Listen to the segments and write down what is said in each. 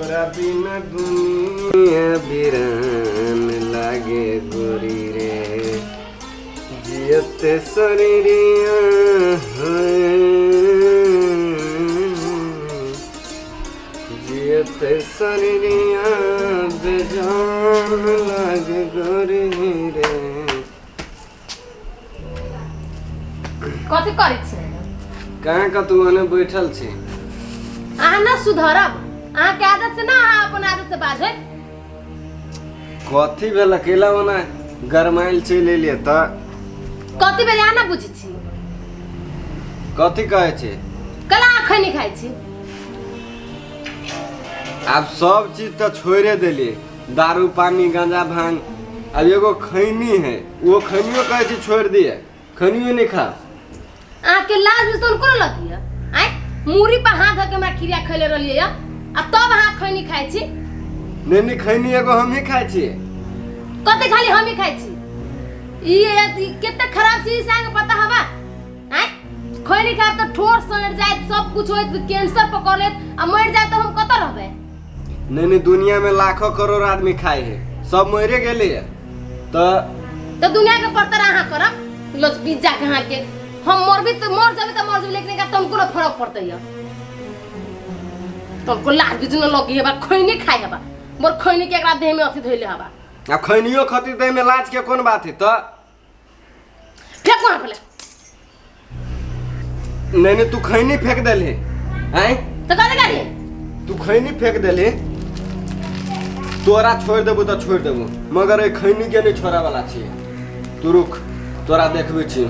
तोरा बिना दुनिया बिरान लागे गोरी रे जियते शरीरिया जियते शरीरिया बेजान लागे गोरी रे। कथी करै छी? कहाँ कतू ओने बैठल छी। अहाँ ना सुधरब, अहाँके आदत से ना अहाँ अपन आदत से बाजै। कथी भेल अकेला ओना गरमाइल चलि एलियै तऽ? कथी भेल अहाँ ना बुझै छी? कथी कहै छी? कला अहाँ खैनी खाइ छी। आब सब चीज तऽ छोड़े देलियै, दारू पानी गांजा भांग, आब एगो खैनी है, वो खैनियो कहै छी छोड़ि दिए, खैनियो नहीं खा। अहाँके लाज में तोन कोनो लगिया आय मूड़ी पर हाथ धऽ के हमरा खीरा खैले रहलियै या आ तब अहाँ खैनी खाइ छी। नहीं नहीं खैनी एगो हम ही खाइ छी। कते खाली हम ही खाइ छी? ई अथी कते खराब चीज से अहाँके पता हवा? आय खैनी खायब तऽ ठोर सड़ जायत, सब कुछ होयत, कैंसर पकड़ लेत आ मरि जायत तऽ हम कतऽ रहबै? नहीं नहीं दुनिया में लाखों करोड़ आदमी खाए है, सब मरे गेले है तो दुनिया के परतर अहाँ करब लस बीत जाके अहाँ के हम मरबी तो मर जाबे तो मर जाबे, लेकिन एकरा तनको न फरक पड़तै या तनको लाज बीज न लगी हेबा, खैनी खाए हेबा, मोर खैनी के एकरा देह में अथी धइले हेबा। आ खैनियो खती देह में लाज के कोन बात है? तो फेंक वहाँ पे। नहीं नहीं तू खैनी फेंक देले आय तो कथी करी? तू खैनी फेंक देले, तोरा छोड़ देबो तो छोड़ देबो, मगर ए खैनी के नहीं छोड़ा वाला छी। तू रुक, तोरा देखबे छी।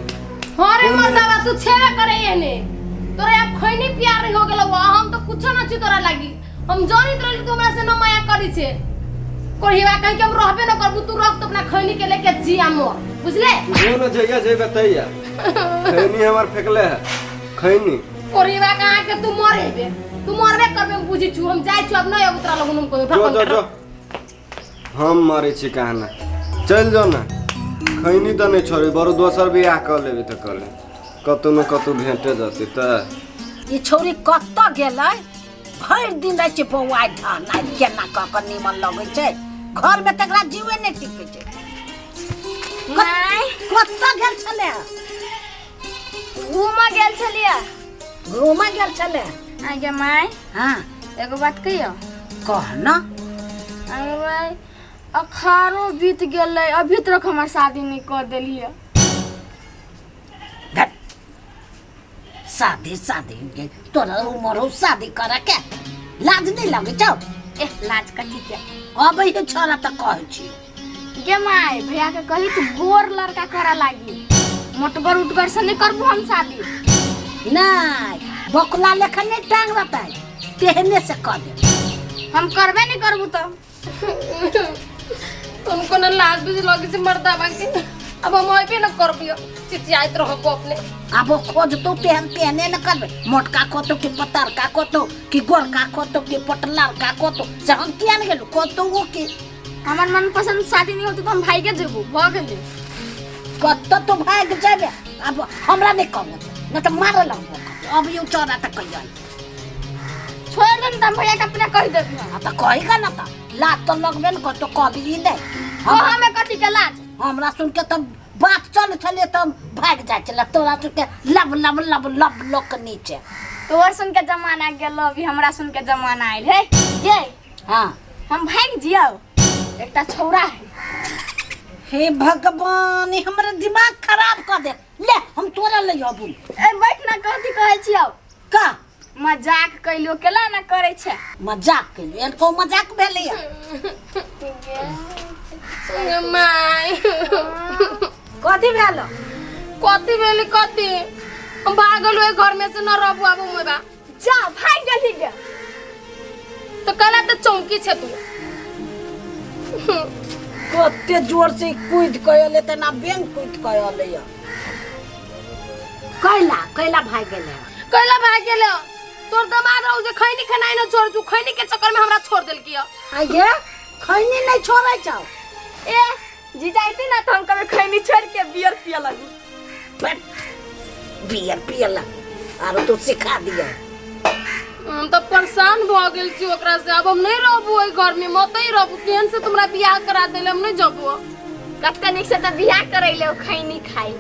हाँ रे मर्दावा, तू छेबे करे एहने, तोरा अब खैनी प्यार हो गेलौ, हम तो कुछो न छी तोरा लागी, हम जानित रहली तू हमरा से न माया करी छे, कोहिवा कहीं के हम रहबे न करबू, तू रख तो अपना खैनी के लेके जिया मोर, बुझले? तू न जइया जेबे तैया खैनी हमर फेंकले है खैनी। कोहिवा कहाँ के तू मरेबे, तू मरबे करबे हम बुझी छु, हम जाइ छु अब न अब तोरा लगन हम कोई जो जो जो हम मरे छी कहना, चल जो ना खैनी तो नहीं छोड़ी, बरो दोसर बियाह कर लेबे तो कर ले, कतौ न कतौ भेटे जते। त ई छौरी कतऽ गेलै? भरि दिन रहै छै बौआइ ढहनाइ केना कऽ कऽ नीमन लगै छै, घरमे तकरा जीवे नहि टिकै छै। माय कतऽ गेल छलै? घूमऽ गेल छलियै। घूमऽ गेल छलै? आगे माय। हाँ एगो बात कहियौ? कह न। आगे माय अखारो बीत गेलै, अभी तक हमर शादी नहि कऽ देलियै। शादी शादी के तोरा उमर हो शादी करे के, लाज नहीं लगे छौ? ए लाज कथी के? अबै है छोरा तऽ कहै छी। गे माय भैया के कही तू गोर लड़का करा लागी, मोटगर उटगर से नहीं करबू हम शादी। नहीं बकुला लेखन नहीं टांग रहतै, तेहने से कर दे। हम करबे नहीं करबू तो। तुमको न लाज भी लगे से मर्दावा के, अब हम होइबे न करबियो, चिचियाइत रहबो अपने। अब वो खोजतो तेहन तेहने न करबे, मोटका खोतो कि पतरका खोतो कि गोरका खोतो कि पटलरका खोतो, से हम किया न गेलु खोतो वो कि हमर मनपसंद शादी नहीं होते तो हम भाई के जेबू, भ गेलै। कत तो भाग जेबे, अब हमरा नहीं कहबो न त मारे लगबो। अब you चोरा त कहियो छोड़ दे न त भैया के अपने कह देबी। हां त कहिगा न त लाज त लगबे न करतो, कहबी नहीं। ओ हमें कथी के लाज? हमरा सुन के त बात चल छले त भाग जाय छले, तोरा सुन के लब लब लब लब लोक नीचे। तोर सुन के जमाना गेलो, अभी हमरा सुन के जमाना आयल है। ये हां हम भाग जियो, एकटा छौरा है। हे भगवान, ई हमर दिमाग खराब कर दे। ले हम तोरा ले आबू। ए बैठ ना, कथी कहै छियौ? का मजाक कैलो केला ना करै छै? मजाक कैलो, एहन को मजाक भेलै? My कथी भेल? कथी भेलै? कथी हम भागल ओहि घर में से न रहबू आबू मोबा। जा भाग गेली गे। तो कला तो चौकी छे तू। कते जोर से कूद के अले तेना बेंग कूद के अले। कैला कैला भाग गेलै? कैला भाग गेलै? तोर दमाद रहू जे खैनी खेनाइ न छोड़, तू खैनी के चक्कर में हमरा छोड़ देलकी। आगे खैनी नहीं छोड़ै छौ? ए जीजा अइती ना त हम कभी खैनी छोड़ के बियर पिए लगू। बियर पिए लग आरो तू सिखा दिया। हम तऽ परेशान भऽ गेल छी ओकरा से। आब हम नहीं रहबू ओहि घर में, मत ही रहबू। केहन से तुमरा बियाह करा देले, हम नहीं जबू। कते नीक से तऽ बियाह करैले ओ खैनी खाइ।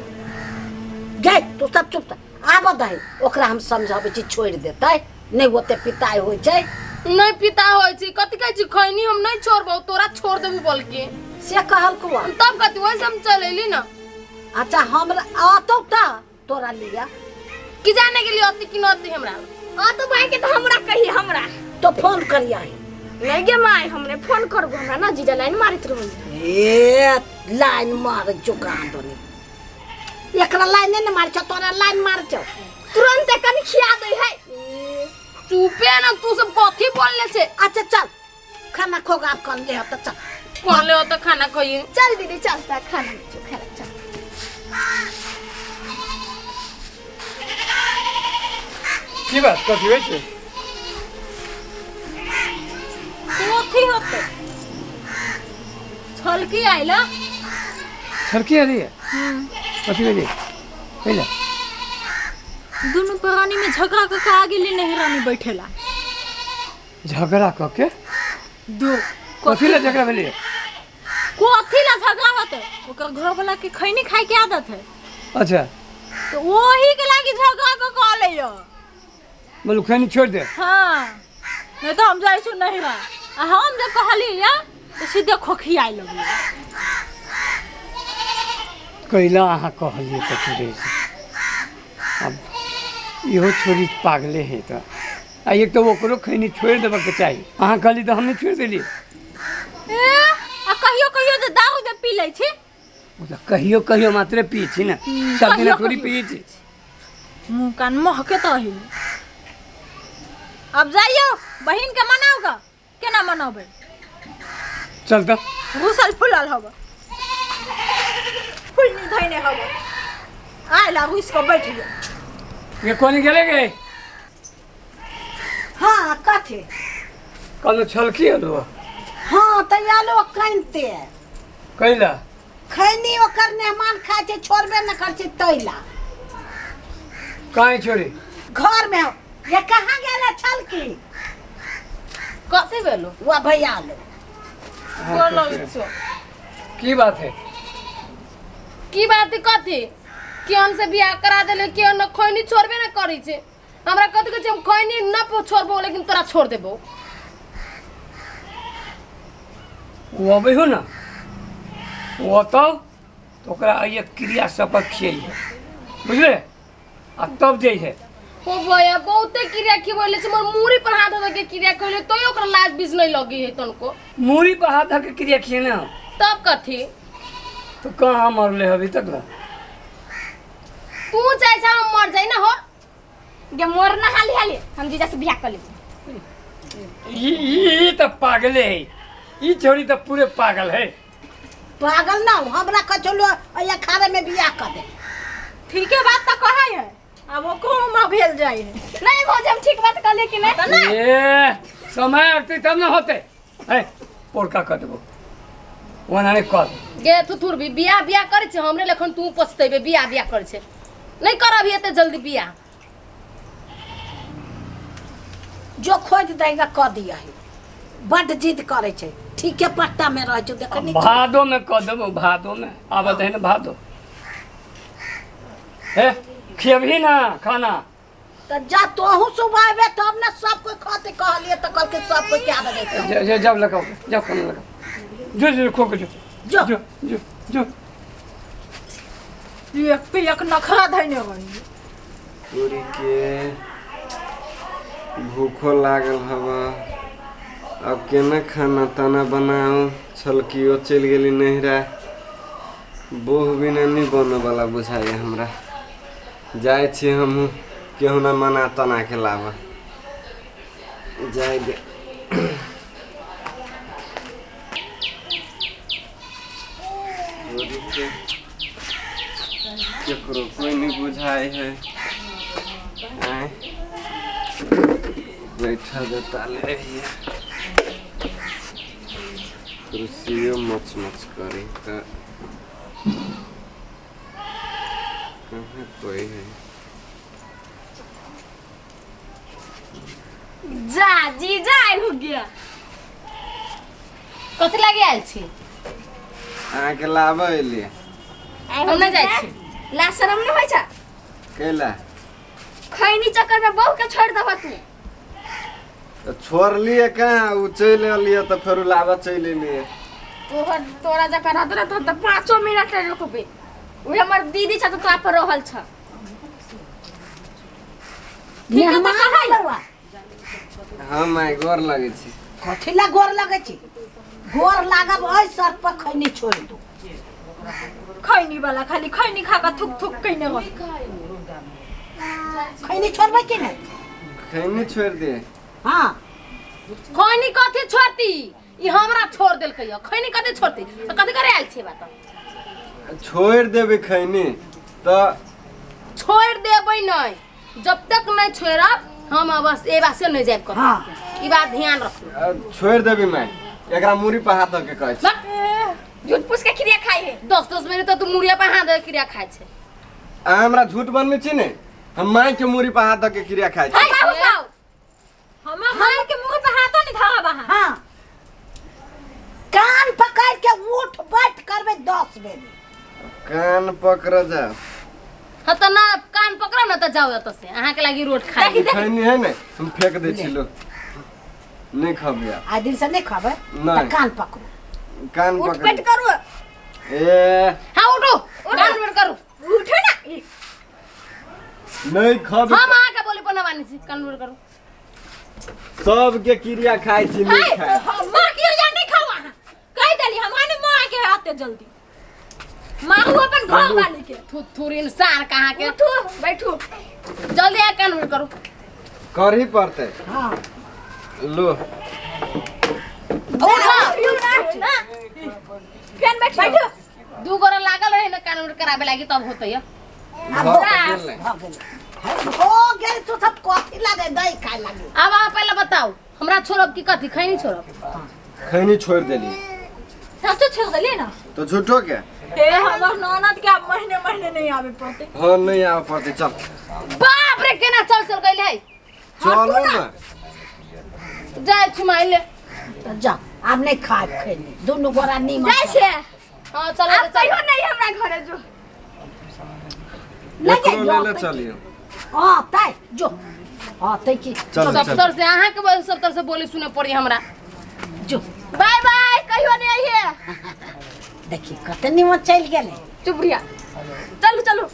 गै तू सब चुप आब दही, ओकरा हम समझाबै छी, छोड़ि देतै नहि, ओते पिताइ होइ छै। नहीं पिता होइ छै, कथी कहै छी? खैनी हम नहीं छोड़बौ, तोरा छोड़ देबू बल्कि। से कहलकौ? तब कथी, वैसे हम चल अयली ना। अच्छा हमरा आतौ तऽ तोरा लिया कि जाने के लिए अति कि न अति हमरा। आ तो भाई के तो हमरा कही हमरा तो फोन करिया। नहीं गे माय, हमरे फोन करबो, हमरा ना जीजा लाइन मारत रहल। ए लाइन मार चुका दोनी, एकरा लाइन ने मार छौ, तोरा लाइन मार छौ। तुरंत कनी खिया दे है। चुपे ना तू, सब कथी बोलले छे? अच्छा चल खाना खोगा, आप कर ले त चल कर ले त खाना खाइए। चल दीदी चल त खाना खाना चल। की बात कथी होइ छै? कथी होते, छलकी आइला। छलकी आइली है? कथी भेलै? पहिले दुनू प्राणी में झगड़ा क के आ गेली नहरा में बैठेला। झगड़ा क के? दो कथी ला झगड़ा भेलै? कथी ला झगड़ा होते, ओकर घर वाला के खैनी खाए के आदत है। अच्छा तो वही के लागी झगड़ा क के आले यो। बोलू खैनी छोड़ दे। हाँ नहीं तो हम जाइ छु नहरा, आ हम जब कहली या तो सीधे खोखी आइ लगली। कैला अहाँ कहलिए कथी रहै छै? अब इहो छोरी पागले है तऽ आ एक तऽ ओकरो खैनी छोड़ि देबऽके चाही। अहाँ कहली तऽ हम नहि छोड़ि देलियै। ए आ कहियो कहियो तऽ दारू जे पी लै छी। ओ तऽ कहियो कहियो मात्रे पी छी ने, सब दिन थोड़ी पी छी। मुँह कान महके तऽ रही। अब जाइयो बहिन के मनाओ गा, केना मनाबै? चल तऽ रुसल फुलल हब, फुलनी धैने हब, आइला रुस के बैठ गेल। ये कोनी गेले गे? हाँ कथी कहलहुँ छलकी आलू। हाँ तऽ आलू कनिते कैला खैनी ओकर मेहमान खाइ छै, छोड़बे न कर छै तैला। काहे छोड़ी? घर में ये कहाँ गेले छलकी? कथी भेलो? वह भैया आलू। की बात है? की बात है कथी? केहन से बियाह करा देले, केहन खैनी छोड़बे न करै छै। हमरा कथी कहै छै, हम खैनी न छोड़बो लेकिन तोरा छोड़ देबो। ओ अबै हो ना, ओ अतौ तो ओकरा आइए क्रिया शपथ खियैहे, बुझले? आ तब जइहे। ओ भैया बहुते क्रिया खिबैले छै, मोर मूड़ी पर हाथ धऽ के क्रिया खियैले तैयो ओकरा लाज बीज नहीं लगी है तनको। मूड़ी पर हाथ धऽ के क्रिया खियेने हो? तब कथी? तो कहाँ मरले अभी तक ला? तू चाहे छ हम मर जाइ ना हो। गे मोर ना हाली हाली हम जीजा से बियाह कर लेब। ई त पागले है, ई छोरी त पूरे पागल है। पागल ना हमरा कचलो या खारे में बियाह कर दे। ठीक है बात त कहै है, अब ओकरो उम्र भेल जाइ है। नहीं भौजी हम ठीक बात कहले कि नहीं? ए समय आते तब ना होते। ए पोरका कर देबो ओना नहीं कर गे थुथुर भी बियाह बियाह करै छै, हमरे लखन तू पछतेबे बियाह बियाह करै छै। नहीं कर अभी एते जल्दी बियाह। जो खोज देगा कर दिया है, बड जिद करे छै। ठीक है पट्टा में रह जो देखनी भादो में कर देबो, भादो में आवत है ना भादो। ए खियबही ना खाना त जा तोहू सुबह आबे तब ना सब कोई खाते कहलिए त कल के सब कोई क्या बने। जा जा लगाओ, जाओ खाना लगाओ, जो जो खो के जो जो जो जो। एक पे एक नखरा धैने रही। पूरी के भूखो लागल हवा, अब केना खाना ताना बनाऊ? छलकियो चलि गेली नहिरा, बोह बिना नहीं बने वाला बुझाइए हमरा। जाइ छी हमहूँ केहू ना मना तना के लाबऽ जाय दे। केकरो कोई नहीं बुझाए है। आय बैठा देता ले कुर्सियों मच मच करे त कहाँ कोई है। जा जीजा आयल हो गया। कथी लागी आयल छी? अहाँके लाबऽ एलियै। हम नहि जाइ छी। ला शरम नहीं होइ छ? कैला? खैनी चक्कर में बहू के छोड़ दबह तू। तऽ छोड़लियै कहाँ, ओ चलि एलियै तऽ फेरो लाबऽ चलि एलियै। तोहर तोरा जकर रहत ना तो 5 मिनट नहीं रुकबे। उ हमर दीदी छ तो तोरा पर रहल छ। मेहमान आयल। हाँ माय, गोर लगै छी। कथी ला गोर लगै छी? गोर लागब ओहि शर्त पर खैनी छोड़ दू। खैनी वाला खाली खैनी खा के थुक थुक कइने हो। खैनी छोड़बै कि नहीं? खैनी छोड़ दे। हाँ। खैनी कथी छोड़ती? ई हमरा छोड़ देलकै। खैनी कथी छोड़ती? तऽ कथी करे आयल छी बात? छोड़ देबै खैनी तऽ छोड़ देबै नहीं, जब तक नहीं छोड़ब हम बस ए बात से नहीं जायब कतौ। हाँ। ई बात ध्यान रखू। छोड़ देबै माय, एकरा मुड़ी पर हाथ धऽ के कहै छी। झूठ पूछ के क्रिया खाई है। 10-10 मिनट तो तू मुड़िया पर हाथ धऽ के क्रिया खाइ छै। अहाँ हमरा झूठ बनबै छी ने? हम माय के मुड़ी पर हाथ धऽ के क्रिया खाइ छी। हम माय के मुँह पर हाथ नहीं धरब अहाँ। हाँ। कान पकड़ के उठ बैठ करबै 10 बेर। कान पकड़ जा। हाँ तो ना कान पकड़ो ना तो जाओ एतऽ से, अहाँ के लागी रोट खाइ। खैनी है ने हम फेंक दै छी, लो नहीं खबिया। आइ दिन से नहीं खबै नहीं। तऽ कान पकड़ू। कान उठ पकड़ बैठ करू। ए हाँ उठो, कान बैठ करू। उठो ना। नहीं खब। हम अहाँ के बोली पर ना मानै छी, कान बैठ करू। सबके क्रिया खाइ छी, नहीं खाइ। माँ के या नहीं खाओ अहाँ। कहि देली हमरा ने माँ के आते जल्दी। माँ अपन घर वाली के थू थूर इंसान कहाँ के। उठो बैठो जल्दी आ कान बैठ करू। करही पड़तै। हाँ। लो ना फेन बैठो। दू गोरा लागल रहे ना कान बैठ कराबे लागी तब होतै। भऽ गेल। हो गेल। तू सब कथी लागे दही खाय लागे? अब अहाँ पहले बताओ हमरा छोड़ब कि कथी? खैनी छोड़ब? खैनी छोड़ देली। सचो छोड़ देली ना? तो झूठो के? ए हमर ननद के अब महीने महीने नहीं आवे पड़ते। हाँ नहीं आवे पड़ते। चल। बाप रे केना चल चल गइल है। चलो ना जाय छी माय ले। तऽ जा आब नहीं खाय खैनी दुनू गोरा नीमन। जाइ छै। हां चलो आब कहियो नहीं हमरा घरे जो। नहीं ले ले चलियो। हां तै जो। हां तै की सब से अहाँ के सब से बोली सुने पड़ी हमरा। जो बाय बाय कहियो नहीं आइए। देखी कते नीमन चल गेलै। चुप रिया। चलू चलू।